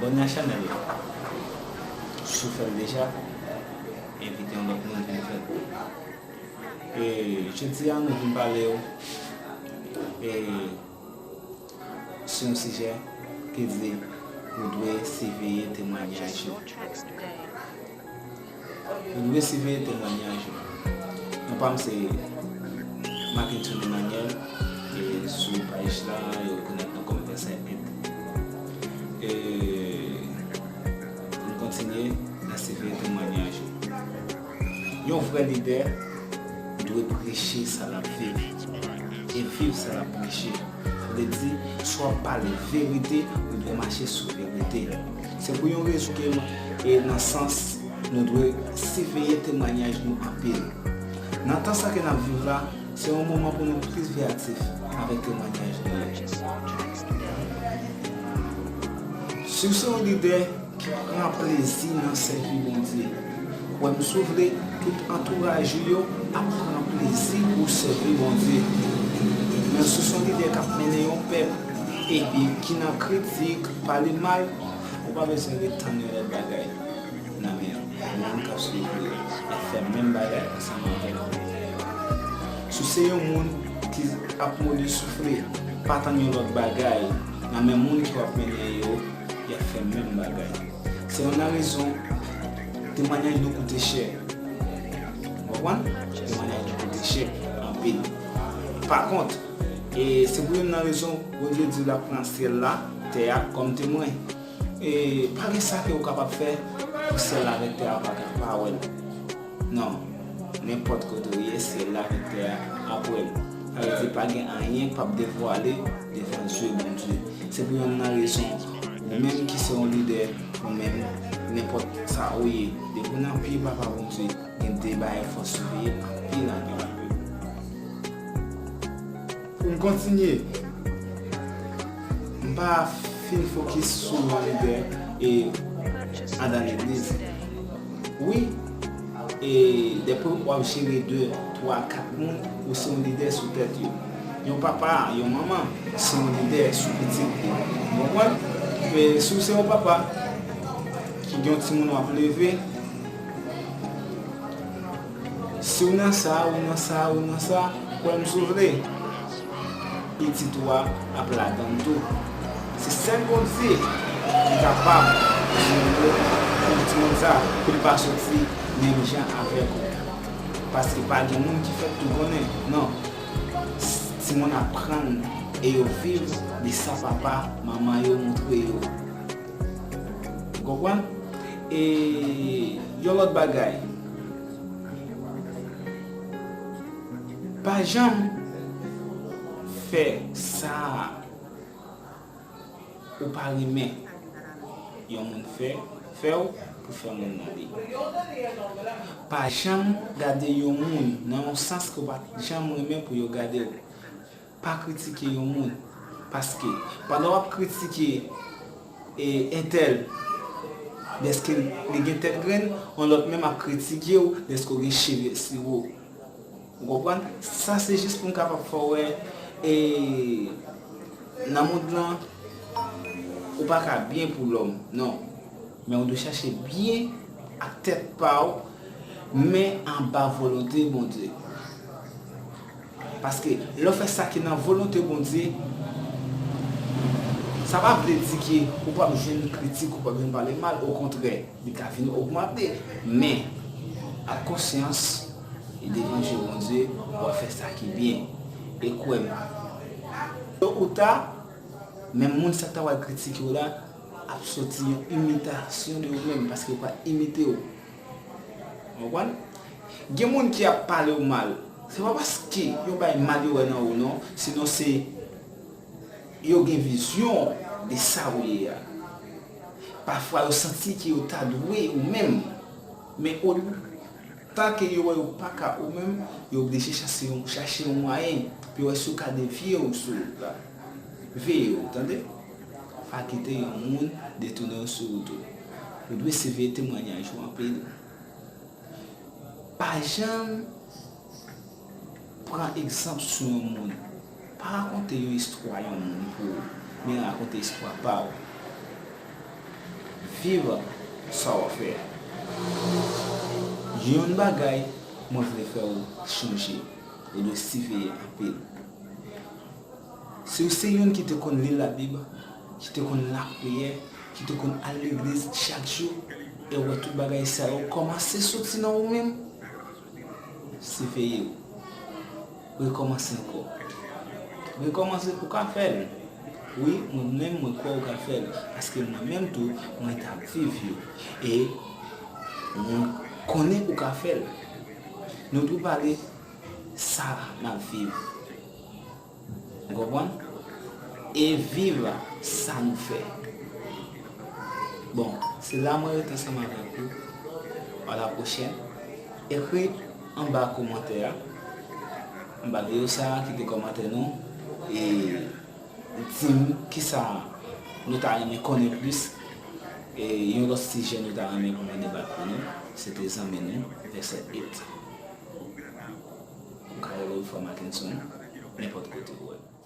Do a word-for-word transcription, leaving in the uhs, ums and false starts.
Abòne a chanèl la. Si w fè l deja, envite yon lòt moun vin fè l. E jodi a, nou vin pale w e sou yon sijè ki di ou dwe siveye temwayaj ou. Ou dwe siveye temwayaj ou. Non pa m se Mackenson Emmanuel, e sou paj la, yo rekonèt mwen kòm Vèsè Ed. E pou n kontinye nan siveye temwayaj ou. Yon vrè lidè dwe preche sa l ap viv e viv sa l ap preche. Sa vle di, si w ap pale verite, ou dwe mache sou verite. Se pou yon rezon ke, e nan sans, nou dwe siveye temwayaj nou anpil. Nan tan sa ke n ap viv la, se yon moman pou nou plis veyatif avèk temwayaj nou yo. Si w se yon lidè ki pran plezi nan sèvi Bondye, kwè m si w vle, tout antouraj ou yo ap pran plezi pou sèvi Bondye. Men si w se yon lidè k ap mennen yon pèp epi ki nan kritik, pale mal, ou pa bezwen ret tann yon lòt bagay nan men moun k ap swiv ou yo. Y ap fè menm bagay ansanm avèk ou. Si w se yon moun ki ap mode soufle, pa tann yon lòt bagay nan men moun ki w ap mennen yo, y ap fè menm bagay. Se youn nan rezon temwayaj nou koute chè. Ou konprann? Temwayaj nou koute chè anpil. Pa kont, e se pou youn nan rezon Bondye di l ap pran syèl la, tè a kòm temwen. E pa gen sa ke ou kapab fè pou syèl la avèk tè a pa ka, pa wè l. Non. Nenpòt kote ou ye, syèl la avèk tè a ap wè l. Sa vle di pa gen anyen k p ap devwale devan zye Bondye. Se pou youn nan rezon, ou menm ki se yon lidè, ou menm, nenpòt sa ou ye, depi w nan pye Papa Bondye, gen de bagay fò siveye anpil, anpil, anpil. Pou m kontinye, m pa fin fokis sou yon lidè e andan legliz. Wi, e depi w ap jere de, twa, kat moun, ou se yon lidè sou tèt yo. Yon papa, yon manman, se yon lidè sou pitit li. Ou konprann? E si w se yon papa ki gen yon timoun w ap leve, si w nan sa, ou nan sa, ou nan sa, kwè m si w vle, pitit ou a ap ladan l tou. Se sèl Bondye ki kapab di yon mo pou timoun sa, pou l pa soti menm jan avèk ou. Paske pa gen moun ki fèt tou konnen, non. Timoun aprann e yo viv de sa papa, manman yo montre yo. Ou konprann? E yon lòt bagay, pa janm fè sa ou pa renmen yon moun fè, fè w pou fè moun nan li. Pa janm gade yon moun nan yon sans ke w pa t janm renmen pou yo gade w. Pa kritike yon moun. Paske pandan w ap kritike e entèl dèske li gen tèt grenn, yon lòt menm ap kritike w dèske w gen cheve siro. Ou konprann? Sa se jis pou m kapab fè w wè, e nan mond lan, ou pa ka byen pou lòm, non. Men ou dwe chache byen ak tèt pa w, men anba volonte Bondye. Paske lè w fè sa ki nan volonte Bondye, sa pa vle di ke ou p ap jwenn kritik, ou p ap jwenn pale mal, okontrè, li ka vin ogmante. Men, ak konsyans, e devan je Bondye, w ap fè sa ki byen. E kwè m, to ou ta, menm moun sa k ta pral kritike w la, ap soti yon imitasyon de ou menm, paske yo pral imite w. Ou konprann? Gen moun ki ap pale w mal, se pa paske yo bay mal yo wè nan ou, non, sinon se yo gen vizyon de sa ou ye a. Pafwa yo santi ke yo ta dwe ou menm, men o Tan ke yo wè yo pa ka ou menm, yo oblije chache yon, chache yon mwayen pou yo wè si yo ka devye w sou wout la. Veye w, tande. Pa kite yon moun detounen w sou wout ou. Ou dwe siveye temwayaj ou anpil. Pa janm pran egzanp sou yon moun. Pa rakonte yon istwa yon moun pou ou, men rakonte istwa pa w. Viv sa w ap fè a. Yon bagay mwen vle fè w chonje, ou dwe siveye anpil. Si w se youn ki te konn li Labib, ki te konn lapriyè, ki te konn al legliz chak jou, e w wè tout bagay sa yo kòmanse soti nan ou menm, siveye w. Rekòmanse ankò. Rekòmanse pou w ka fè l. Wi, mwen menm, mwen kwè w ka fè l. Paske mwen menm tou, mwen t ap viv yo. E mwen konnen ou ka fè l. Nou tou pale sa n ap viv. Ou konprann? E viv sa nou fè. Bon, se la mwen rete ansanm avèk ou. A la pwochèn. Ekri anba kòmantè a. Anba videyo sa a, kite kòmantè nou. E di m kisa nou ta renmen konnen plis. E yon lòt sijè nou ta renmen pou mwen debat pou nou. Se te zanmi nou, Vèsè It. Ou ka rele l Frè Mackenson, nenpòt kote ou wè l.